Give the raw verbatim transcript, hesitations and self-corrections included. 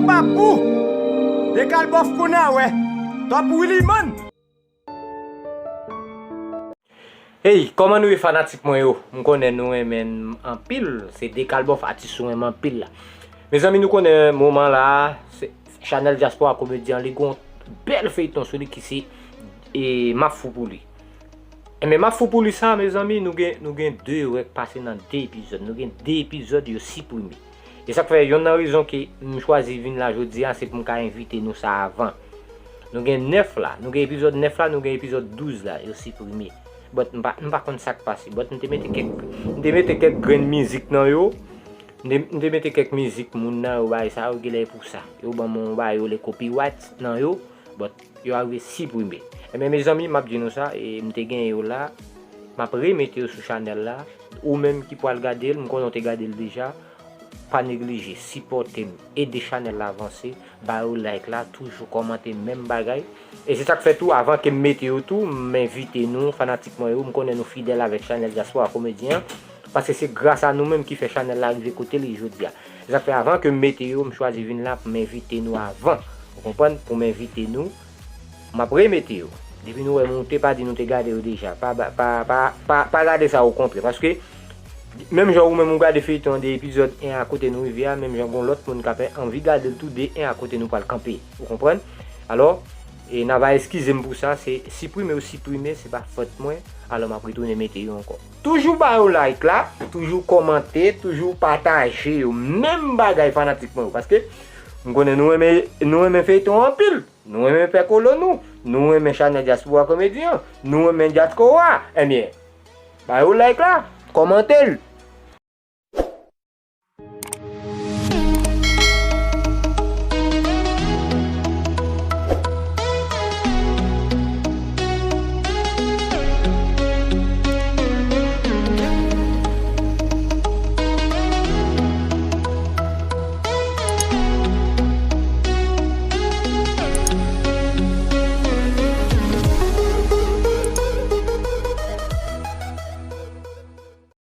Papou! Dekalbòf kounye a wè. Top Willy man. Hey, kòman nou ye fanatik mwen yo? M konnen nou renmen m anpil. Se Dekalbòf atis ou renmen anpil la. Mezanmi, nou konnen moman la, se Chanèl Dyaspora Komedyen li gon bèl feyton sou li ki se e, M ap fou pou li. Enben, M ap fou pou li sa, mezanmi, nou gen, nou gen de rèk pase nan de epizòd. Nou gen de epizòd yo siprime. E sa k fè yonn nan rezon ke m chwazi vin la jodi a, se pou m ka envite nou sa avan. Nou gen nèf la, nou gen epizòd nèf la, nou gen epizòd douz la, yo siprime. But m pa, m pa konn sa k pase. But m te mete kèk, m te mete kèk grenn mizik nan yo. M te, m te mete kèk mizik moun nan yo bay sa, yo genlè pou sa. Yo ban m yon bay yo le copyright nan yo. But yo arive siprime. Enben, mezanmi, m ap di nou sa, e m te gen yo la, m ap remete yo sou chanèl la. Ou menm ki pral gade l, m konnen w te gade l deja. Pa neglije, sipòte m, ede chanèl la avanse, ba yo like la, toujou kòmante menm bagay. E se sa k fè tou, avan ke m mete yo tou, m envite nou, fanatik mwen yo, m konnen nou fidèl avèk chanèl Dyaspora Komedyen an, paske se gras a nou menm ki fè chanèl la rive kote li jodi a. Se sa k fè avan ke m mete yo, m chwazi vin la pou m envite nou avan. Ou konprann? Pou m envite nou, m ap remete yo. Depi nou wè m, ou te pa di nou te gade yo deja. Pa, pa, pa, pa, pa, pa gade sa okontrè. Paske, menm jan ou menm ou gade feyton an de epizòd en a kote nou rive a, menm jan gon lòt moun k ap anvi gade l tou de en a kote nou pral kanpe. Ou konprann? Alò, e n a va eskize m pou sa, se siprime ou siprime, se pa fòt mwen. Alò, m ap retounen mete yo ankò. Toujou ba yo like la, toujou kòmante, toujou pataje yo. Menm bagay fanatik mwen yo, paske m konnen nou renmen, nou renmen feyton anpil. Nou renmen pè kolo nou. Nou renmen chanèl Dyaspora Komedyen an. Nou renmen Dyaspora. Ebyen, ba yo like la, kòmante l.